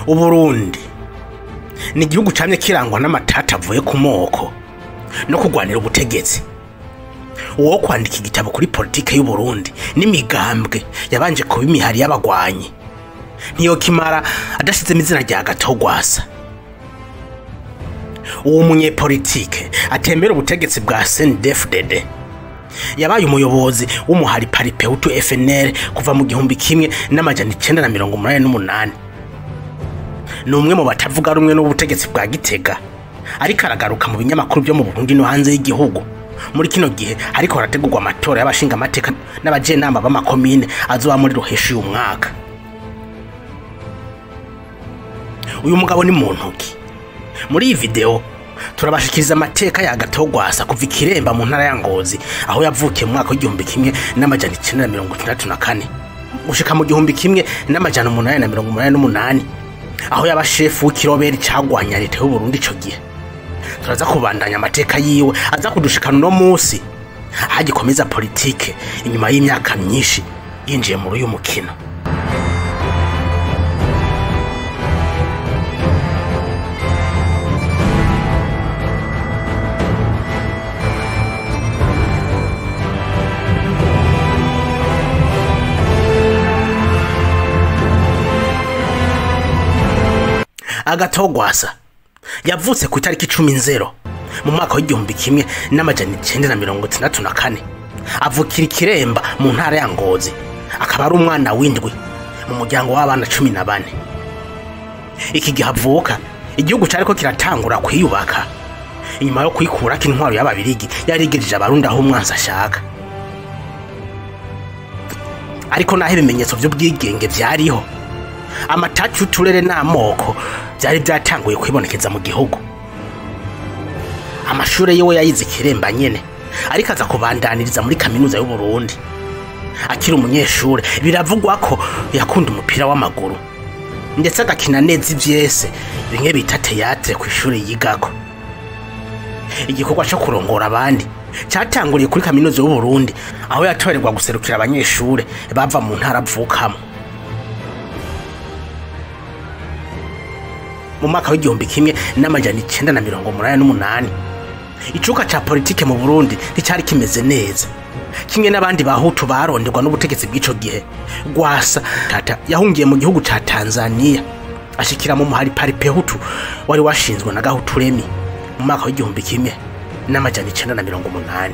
Uburundi ni igihugu camye kirangwa n'amatata avuye ku moko no kugwanira ubutegetsi. Uwo kwandika igitabo kuri politike y'u Burundi n'imigambwe yabanje kuba imihari y'abagwanyi ntiyokimara adashizemo izina rya Agathon Rwasa. Uwo munyepolitike atemera ubutegetsi bwa CNDD-FDD yabaye umuyobozi w'umuhari Paripehutu FNL kuva mu 1988. Ni umwe mu batavuga rumwe n'ubutegetsi bwa Gitega, ariko aragaruka mu binyamakuru byo mu Burundi no hanze y'igihugu. Muri kino gihe ariko harategurwa amatora y'abashinga amateka n'abajenama b'amakomine azoba muri ruheshi uyu mwaka. Uyu mugabo ni muntu ki? Muri iyi video turabashikiriza amateka ya Agathon Rwasa kuva Ikiremba mu ntara ya Ngozi, aho yavukiye mu mwaka w'1964 gushika mu 1888, aho yaba shefu w'ikiroberi cagwanya leta y'u Burundi ico gihe. Turaza kubandanya amateka yiwe aza kudushikana uno musi agikomeza politike inyuma y'imyaka myinshi yinjiye muri uyu mukino. Agathon Rwasa yavutse ku itariki 10 nzero mu mwaka w'1964, avukira Ikiremba mu ntara ya Ngozi, akaba ari umwana w'indwi mu muryango w'abana 14. Iki gihe avuka igihugu cariko kiratangura kwiyubaka inyuma yo kwikurako intwaro y'ababirigi yarigirije abarundi aho umwansi ashaka. Ariko naho ibimenyetso vy'ubwigenge vyariho, amatati y'uturere n'amoko vyari vyatanguye kwibonekeza mu gihugu. Amashure yiwe yayize Ikiremba nyene, ariko aza kubandaniriza muri kaminuza y'u Burundi. Akiri umunyeshure biravugwa ko yakunda umupira w'amaguru, ndetse agakina neza ivyese bimwe bita théâtre kw'ishure yigako. Igikorwa co kurongora abandi catanguriye kuri kaminuza y'u Burundi, aho yatorerwa guserukira abanyeshure bava mu ntara avukamo. Mu mwaka w'1988 icuka ca politike mu Burundi nticari kimeze neza. Kimwe n'abandi bahutu baronderwa n'ubutegetsi bw'ico gihe, Rwasa tata yahungiye mu gihugu ca Tanzania, ashikira mu muhari Paripehutu wari washinzwe na Gahutu Remi mu mwaka w'1980.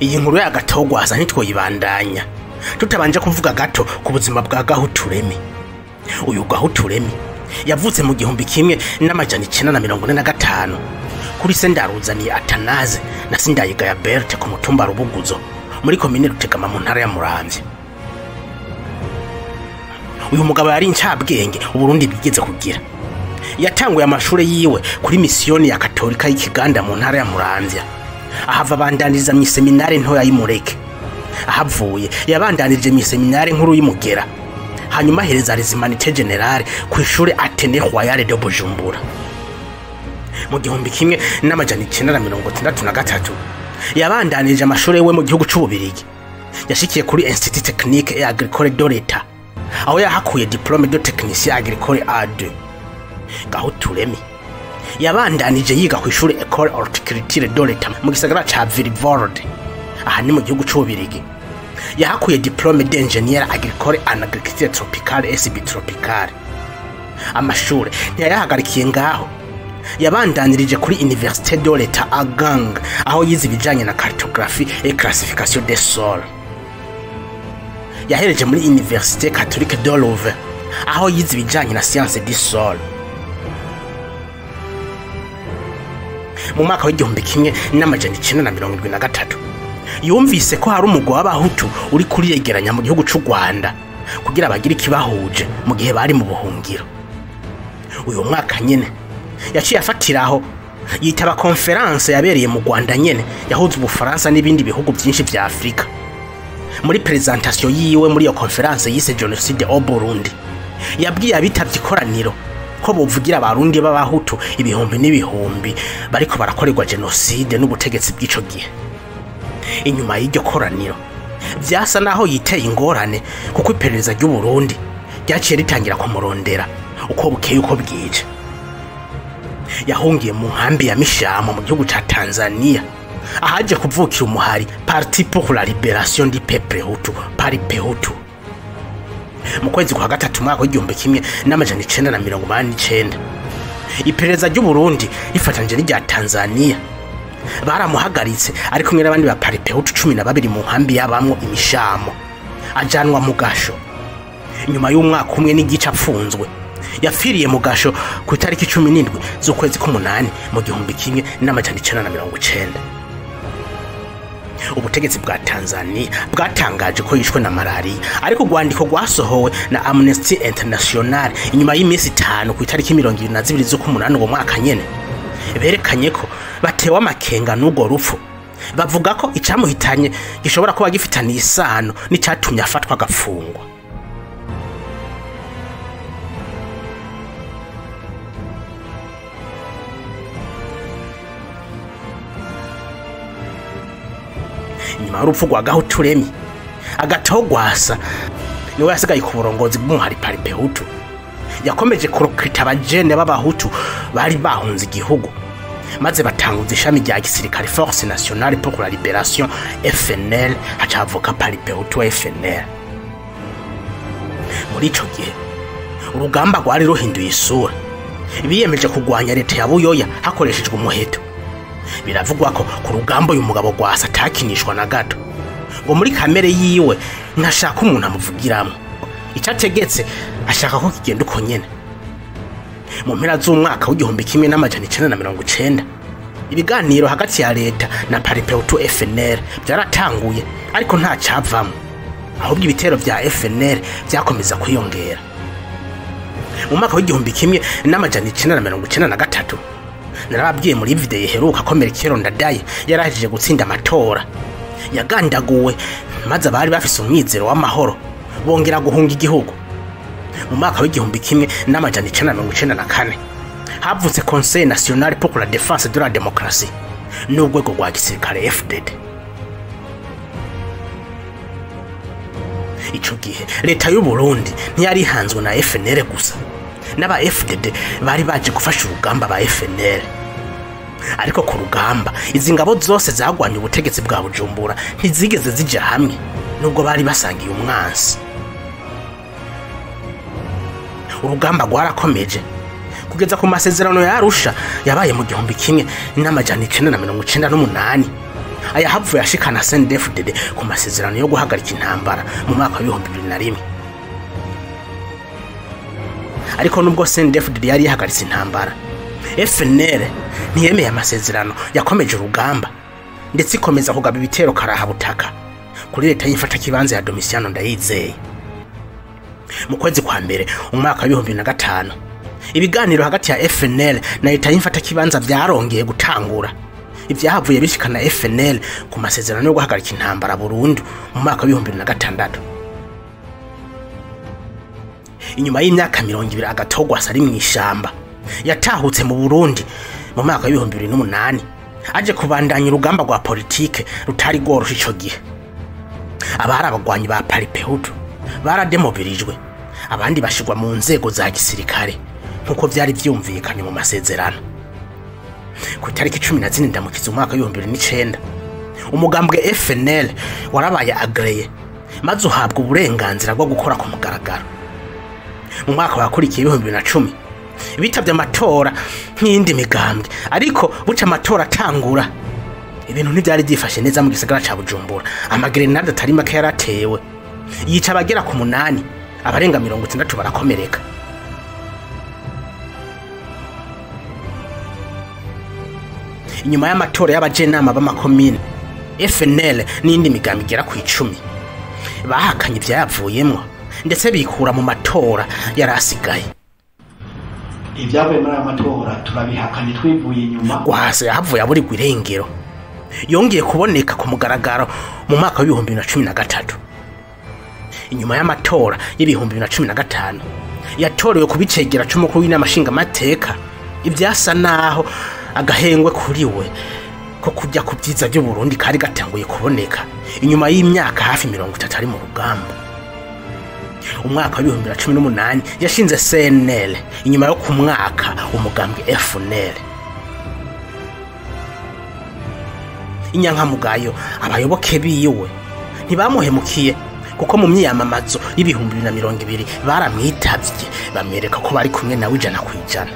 Iyi nkuru ya Agathon Rwasa ntitwoyibandanya tutabanje kuvuga gato ku buzima bwa Gahutu Remi. Uyu Gahutu Remi yavutse mu 1945 kuri Sendaruzaniye Atanaze na Sindayigaya Berthe ku mutumba Rubuguzo muri komine Rutegama mu ntara ya Muramvya. Uyu mugabo yari incabwenge Uburundi bwigeze kugira. Yatanguye amashure yiwe kuri misiyoni ya Katolika y'Ikiganda mu ntara ya Muramvya, ahava abandaniriza mu seminari ntoya y'Imureke. Ahavuye yabandanirije mu seminari nkuru y'Imugera, hanyuma ahereza les humanités générales ku ishure Athénée Royale de Bujumbura. Mu 1963 yabandanirije amashure yiwe mu gihugu c'Ububirigi. Yashikiye kuri Institut Technique et Agricole de l'État, aho yahakuye diplôme de technicien agricole A2. Gahutu Remi yabandanije yiga ku ishure École Horticulture de l'État mu gisagara ca Vilvoorde, aha ni mu gihugu c'Ububirigi. Yahakuye diplôme d'ingénieur agricole en agriculture tropicale et subtropicale. Amashure ntiyayahagarikiye ngaho, yabandanirije kuri Université de l'État à Gand, aho yize ibijanye na cartographie et classification des sols. Yahereje muri Université Catholique de Louvain, aho yize ibijanye na science du sol. Mu mwaka w'1973 yumvise ko hari umugwi w'abahutu uri kuriyegeranya mu gihugu c'u Rwanda kugira bagire ikibahuje mu gihe bari mu buhungiro. Uyu mwaka nyene yaciye afatiraho yitaba conference yabereye mu Rwanda nyene yahuze Ubufaransa n'ibindi bihugu byinshi vya Afrika. Muri presentation yiwe muri iyo conference yise Genocide au Burundi, yabwiye abitavye ikoraniro ko bovugira abarundi b'abahutu ibihumbi n'ibihumbi bariko barakorerwa genocide n'ubutegetsi bw'ico gihe. Inyuma y'iryo koraniro Vyasa naho yiteye ingorane, kuko iperereza ry'u Burundi ryaciye ritangira kumurondera uko bukeye uko bwije. Yahungiye mu nkambi ya Mishamo mu gihugu ca Tanzania, ahaje kuvukira umuhari Parti pour la Libération du Peuple Hutu, Palipehutu. Mu kwezi kwa gatatu mwaka w'1989, iperereza ry'u Burundi rifatanije n'irya Tanzania baramuhagaritse ari kumwe n'abandi ba Palipehutu 12 mu nkambi yabamwo imishamo, ajanwa mu gasho. Nyuma y'umwaka umwe n'igice apfunzwe, yapfiriye mu gasho ku itariki 17 z'ukwezi k'umunani mu 1990. Ubutegetsi bwa Tanzania bwatangaje ko yishwe na malaria, ariko urwandiko rwasohowe na Amnesty International inyuma y'iminsi 5 ku itariki 22 z'ukumunani uwo mwaka nyene, berekanye ko batewe amakenga n'urwo rupfu, bavuga ko icamuhitanye gishobora kuba gifitaniye isano n'icatumye afatwa agafungwa. Inyuma y'urupfu rwa Gahutu Remy, Agathon Rwasa niwe yasigaye ku burongozi bw'umuhari Palipehutu. Yakomeje kurokita abajene b'abahutu bari bahunze igihugu, maze batanguza ishami rya gisirikare Force Nationale pour la Libération FNL, hacavuka Palipehutu FNL. Muri ico gihe urugamba rwari ruhinduye isura, biyemeje kurwanya leta ya Buyoya hakoreshejwe umuheto. Biravugwa ko ku rugamba uyu mugabo Rwasa atakinishwa na gato, ngo muri kamere yiwe ntashaka umuntu amuvugiramo, icyo ategetse ashaka ko kigenda uko nyene. Mu mpera z'umwaka w'1990, ibiganiro hagati ya leta na Palipehutu FNL byaratanguye, ariko nta cavamwo, ahubwo ibitero vya FNL vyakomeza kwiyongera. Mu mwaka w'1993, narababwiye muri video iheruka ko Melchior Ndadaye yarahejije gutsinda amatora, yagandaguwe maze abari bafise umwizero w'amahoro bongera guhunga igihugu. Mu mwaka w'1994 havutse Conseil National pour la Défense de la Démocratie n'urwego rwa gisirikare FDD. Ico gihe leta y'u Burundi ntiyari ihanzwe na FNL gusa, n'aba FDD bari baje gufasha urugamba ba FNL. Ariko ku rugamba izi ngabo zose zagwanye ubutegetsi bwa Bujumbura ntizigeze zija hamwe, nubwo bari basangiye umwansi. Urugamba rwarakomeje kugeza ku masezerano ya Arusha yabaye mu 1998, ayahavuye ashikana CNDD-FDD ku masezerano yo guhagarika intambara mu mwaka wa 2001. Ariko nubwo CNDD-FDD yari yahagaritse intambara, FNL ntiyemeye amasezerano, yakomeje urugamba ndetse ikomeza kugaba ibitero karahabutaka kuri leta y'imfatakibanza ya Domitiano Ndayizeye. Mu kwezi kwa mbere umwaka wa 2005, ibiganiro hagati ya FNL na leta y'imfatakibanza vyarongeye gutangura, ivyahavuye bishikana FNL ku masezerano yo guhagarika intambara burundu mu mwaka wa 2006. Inyuma y'imyaka 20 Agathon Rwasa ari mw'ishamba, yatahutse mu Burundi mu mwaka wa 2008, aje kubandanya urugamba rwa politike rutari rworoshe ico gihe. Abari abagwanyi ba Palipehutu barademobirijwe, abandi bashirwa mu nzego za gisirikare nkuko vyari vyumvikanye mu masezerano. Ku itariki 14 Ndamukiza umwaka wa 2009, umugambwe FNL warabaye agreye maze uhabwa uburenganzira bwo gukora ku mugaragaro. Mu mwaka wakurikiye 2010, bitavye amatora nk'iyindi migambwe, ariko buca amatora atangura ibintu ntivyari vyifashe neza mu gisagara ca Bujumbura. Amagerenade atari make yaratewe, yica abagera ku 8, abarenga 60 barakomereka. Inyuma y'amatora y'abajenama b'amakomine, FNL n'indi migambi igera ku 10 bahakanye ivyayavuyemwo, ndetse bikura mu matora yarasigaye. Ibyavuye muri aya matora turabihakanye twivuye inyuma. Rwasa yahavuye aburirwa irengero, yongeye kuboneka ku mugaragaro mu mwaka w'ibihumbi bibiri na cumi na gatatu. Inyuma y'amatora y'2015, yatorewe kubicegera c'umukuru w'inama nshingamateka, ivyasa naho agahengwe kuri we ko kujya ku byiza by'u Burundi kari gatanguye kuboneka inyuma y'imyaka hafi 30 ari mu rugamba. Umwaka wa 2018 yashinze CNL inyuma yo ku mwaka umugambwe FNL. Inyankamugayo abayoboke biwe ntibamuhemukiye kuko mu myiyamamazo y'2020 baramwitavye bamwereka ko bari kumwe nawe 100%.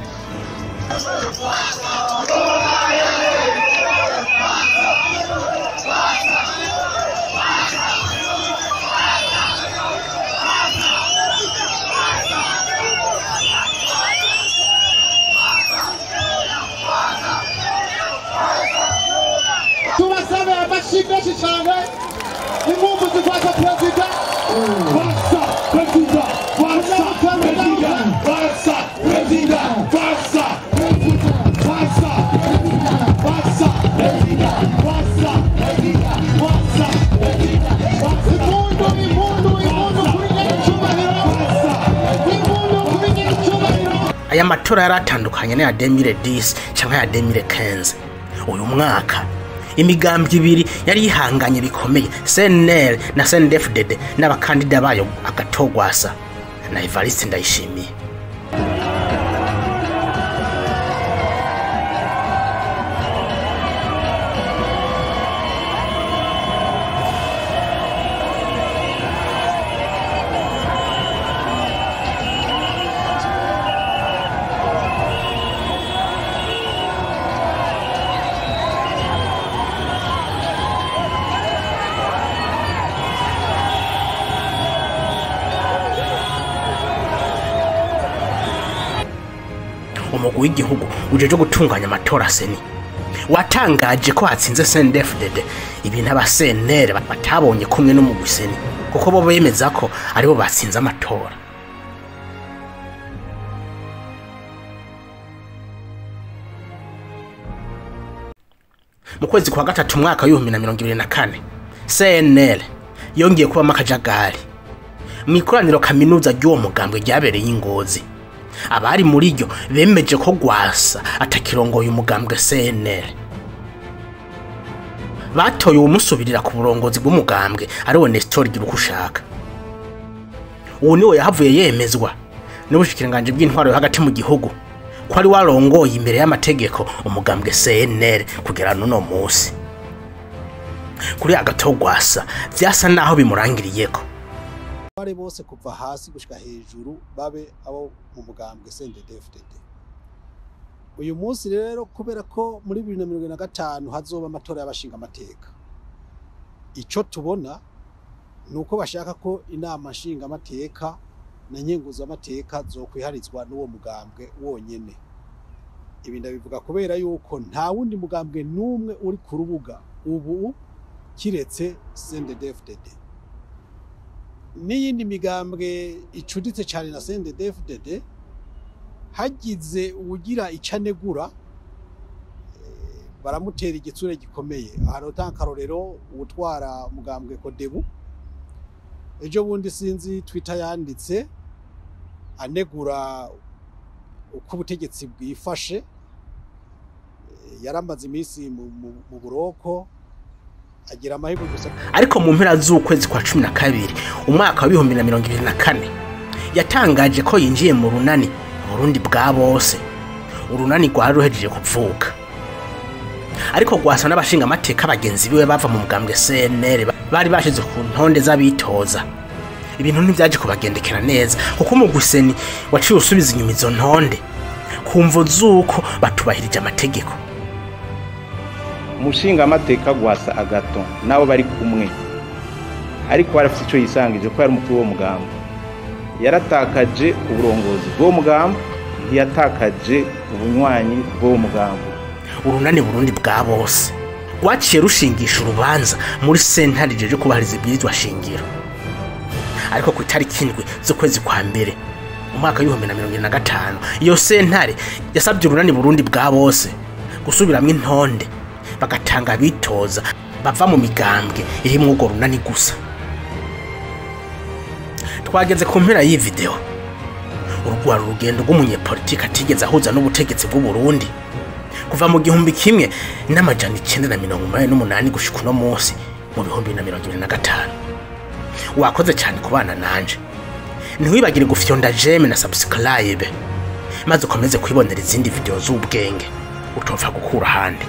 Tubasabe amashyi menshi cyane inkumbuzi kwa perezida Rwasa perezida Rwasa perezida Rwasa perezida Rwasa Rwasa Rwasa perezida Rwasa perezida Rwasa perezida. Impundu impundu impundu kuri nyiricyubahiro, impundu kuri nyiricyubahiro. Aya matora yaratandukanye n'aya 2010 canke aya 2015. Uyu mwaka imigambwe ibiri yari ihanganye bikomeye, CNL na CNDD-FDD n'abakandida bayo Agatogwasa na Evariste Ndayishimiye. Umugwi w'igihugu ujeje gutunganya amatora seni watangaje ko hatsinze CNDD-FDD, ibintu aba CNL batabonye kumwe n'umugwi seni kuko bo bemeza ko aribo batsinze amatora. Mu kwezi kwa gatatu mwaka 2024 CNL yongeye kubamo akajagari mu ikoraniro kaminuza ry'uwo mugambwe ryabereye i Ngozi. Abari muri ryo bemeje ko Rwasa atakirongoye umugambwe CNL. Batoye umusubirira ku burongozi bw'umugambwe ariwe Nestor Girukushaka. Uwo niwe yahavuye yemezwa n'ubushikiranganje bw'intwaro yo hagati mu gihugu ko ari warongoye imbere y'amategeko umugambwe CNL kugera n'uno munsi. Kuri Agatogwasa vyasa naho bimurangiriyeko. Bari bose kuva hasi gushika hejuru babe abo mu mugambwe CNDD-FDD. Uyu munsi rero kubera ko muri 2025 hazoba amatora y'abashinga amateka, ico tubona nuko bashaka ko inama nshinga amateka na nyenguza amateka zokwiharizwa n'uwo mugambwe wonyene. Ibi ndabivuga kubera yuko nta wundi mugambwe n'umwe uri ku rubuga ubu kiretse CNDD-FDD. N'iyindi migambwe icuditse cyane na CNDD-FDD hagize ugira icanegura baramutera igitsure gikomeye. Aha karorero utwara mugambwe Kodebu ejo bundi sinzi Twitter yanditse anegura uko ubutegetsi bwifashe, yaramaze iminsi mu buroko agira amahirwe gusa. Ariko mu mpera z'ukwezi kwa 12 umwaka wa 2024 yatangaje ko yinjiye mu runani Burundi bwa bose, urunani rwari ruhejeje kuvuka. Ariko Rwasa n'abashinga amateka bagenzi biwe bava mu mugambwe CNL bari bashize ku ntonde z'abitoza. Ibintu ntivyaje kubagendekera neza kuko umugwi waciye usubiza inyuma izo ntonde kumvo z'uko batubahirije amategeko. Umushinga amateka Rwasa Agathon nabo bari kumwe, ariko barafite ico yisangije ko yari umukuru wo mugambwe. Yaratakaje uburongozi bw'uwo mugambwe, ntiyatakaje ubunywanyi bw'uwo mugambwe. Urunani Burundi bwa bose rwaciye rushingisha urubanza muri sentare ijeje kubahiriza ibwirizwa shingiro. Ariko ku itariki 7 z'ukwezi kwa mbere umwaka w'ibihumbi na 2025 iyo sentare yasabye urunani Burundi bwa bose gusubiramwo intonde bagatanga bitoza bava mu migambwe irimwo urwo runani gusa. Twageze ku mpera y'iyi video. Urugwaro urugendo rw'umunyepolitiki atigeze ahuza n'ubutegetsi bw'u Burundi. Kuva mu 1988 gushika uno munsi mu 2025. Wakoze cyane kubana nanje. Ntiwibagire gufyonda j'aime na subscribe, maze ukomeze kwibonera izindi video z'ubwenge utopfa gukura ahandi.